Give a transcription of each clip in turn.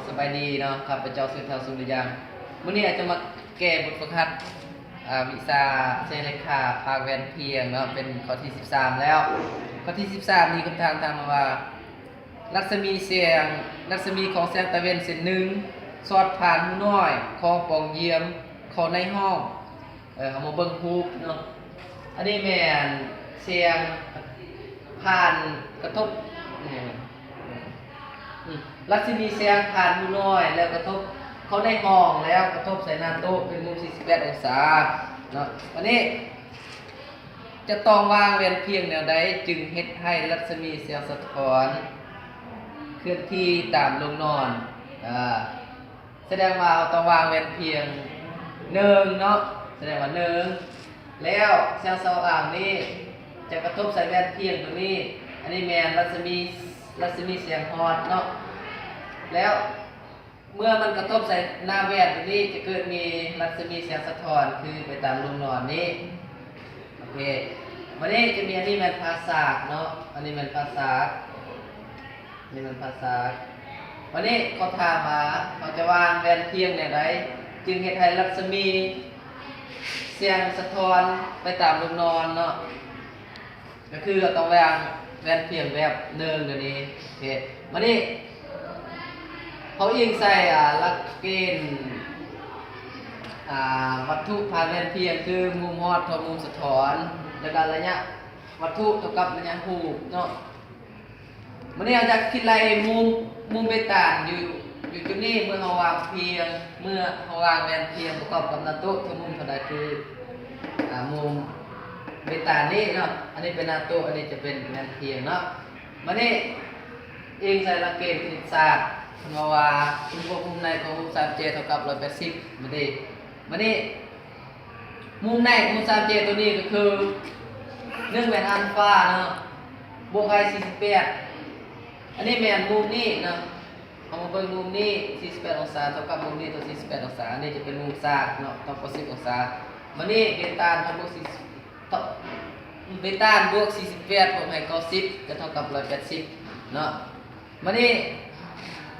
ສະບາຍດີເນາະ ຂ້າພະເຈົ້າຊື່ ທ້າວ ສຸລິຍັງ. ມື້ນີ້ອາດຈະມາແກ້ບົດຝຶກຫັດ ອາ ວິຊາເສຍເລກຄາພາກແວ່ນພຽງເນາະ ເປັນຂໍ້ທີສິບສາມແລ້ວ. ຂໍ້ທີສິບສາມນີ້ ຄຳຖາມຖາມມາວ່າ ລັດສະໝີແສງ ລັດສະໝີຂອງແສງຕາເວັນເສັ້ນໜຶ່ງ ສອດຜ່ານຮູນ້ອຍຂອງປ່ອງຢ້ຽມເຂົ້າໃນຫ້ອງ. ເອີ ເຮົາມາເບິ່ງຮູບເນາະ. ອັນນີ້ແມ່ນແສງຜ່ານກະທົບ ອາ ອາ ລັດສະໝີແສງຜ່ານຮູນ້ອຍ ແລ້ວກະທົບເຂົ້າໃນຫ້ອງ ແລ້ວກະທົບໃສ່ໜ້າໂຕະ ເປັນມຸມສີ່ສິບແປດອົງສາເນາະ. ອັນນີ້ຈະຕ້ອງວາງແວ່ນພຽງແນວໃດ ຈຶ່ງເຮັດໃຫ້ລັດສະໝີແສງສະທ້ອນເຄື່ອນທີ່ຕາມໂລງນອນ? ອາ ສະແດງວ່າເຮົາຕ້ອງວາງແວ່ນພຽງໜຶ່ງເນາະ ສະແດງວ່າໜຶ່ງ ແລ້ວແສງສະຫວ່າງນີ້ຈະກະທົບໃສ່ແວ່ນພຽງຕົວນີ້ ອັນນີ້ແມ່ນລັດສະໝີ ລັດສະໝີແສງຮອດເນາະ. ແລ້ວເມື່ອມັນກະທົບໃສ່ໜ້າແວ່ນຕົວນີ້ ຈະເກີດມີລັດສະໝີແສງສະທ້ອນຄືໄປຕາມໂລງນອນນີ້. ໂອເຄ ບາດນີ້ຈະມີ ອັນນີ້ແມ່ນຜາສາກເນາະ ອັນນີ້ແມ່ນຜາສາກ ນີ້ແມ່ນຜາສາກ. ບາດນີ້ເຂົາຖາມວ່າ ເຮົາຈະວາງແວ່ນພຽງແນວໃດ ຈຶ່ງເຮັດໃຫ້ລັດສະໝີແສງສະທ້ອນໄປຕາມໂລງນອນເນາະ? ກະຄືເຮົາຕ້ອງວາງແວ່ນພຽງແບບໜຶ່ງດຽວນີ້. ໂອເຄ ບາດນີ້ເຮົາອີງໃສ່ ອາ ຫຼັກເກນ ອາ ວັດຖຸຜ່ານແວ່ນພຽງ ຄືມຸມຮອດເທົ່າມຸມສະທ້ອນ ແລ້ວກະໄລຍະວັດຖຸເທົ່າກັບໄລຍະຮູບເນາະ. ບາດນີ້ເຮົາຈະຄິດໄລ່ມຸມ ມຸມເບຕານຢູ່ ຢູ່ຈຸດນີ້ ເມື່ອເຮົາວາງພຽງ ເມື່ອເຮົາວາງແວ່ນພຽງປະກອບກັບໜ້າໂຕະ ເທົ່າມຸມເທົ່າໃດ ຄື ອາ ມຸມເບຕານນີ້ເນາະ. ອັນນີ້ເປັນໜ້າໂຕະ ອັນນີ້ຈະເປັນແວ່ນພຽງເນາະ. ບາດນີ້ອີງໃສ່ຫຼັກເກນຄະນິດສາດ ເພິ່ນເວົ້າວ່າ ຄູນບວກມຸມໃນຂອງມຸມສາມເຈ ເທົ່າກັບຮ້ອຍແປດສິບ ແມ່ນເດ. ບາດນີ້ມຸມໃນຂອງມຸມສາມເຈຕົວນີ້ກະຄື ໜຶ່ງແມ່ນອັນຟາເນາະ ບວກໃຫ້ສີ່ສິບແປດ. ອັນນີ້ແມ່ນມຸມນີ້ເນາະ ເຮົາມາເບິ່ງມຸມນີ້ ສີ່ສິບແປດອົງສາ ເທົ່າກັບມຸມນີ້ເທົ່າສີ່ສິບແປດອົງສາ. ອັນນີ້ຈະເປັນມຸມສາກເນາະ ເທົ່າກັບສິບອົງສາ. ບາດນີ້ເບຕານເທົ່າບວກສີ່ ເບຕານບວກສີ່ສິບແປດ ບວກໃຫ້ເກົ້າສິບ ຈະເທົ່າກັບຮ້ອຍແປດສິບເນາະ. ບາດນີ້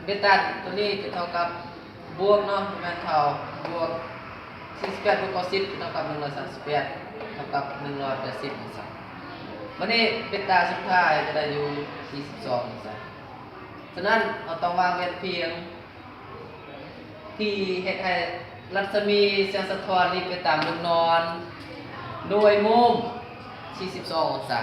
ເບຕານຕົວນີ້ຈະເທົ່າກັບ ບວກເນາະ ແມ່ນເທົ່າ ບວກສີ່ສິບແປດບວກເກົ້າສິບ ຈະເທົ່າກັບໜຶ່ງຮ້ອຍສາມສິບແປດ ເທົ່າກັບໜຶ່ງຮ້ອຍແປດສິບອົງສາ. ບາດນີ້ເບຕາສຸດທ້າຍຈະໄດ້ຢູ່ສີ່ສິບສອງອົງສາ. ສະນັ້ນເຮົາຕ້ອງວາງແວ່ນພຽງ ທີ່ເຮັດໃຫ້ລັດສະໝີແສງສະທ້ອນນີ້ໄປຕາມໂລງນອນ ໂດຍມຸມສີ່ສິບສອງອົງສາ.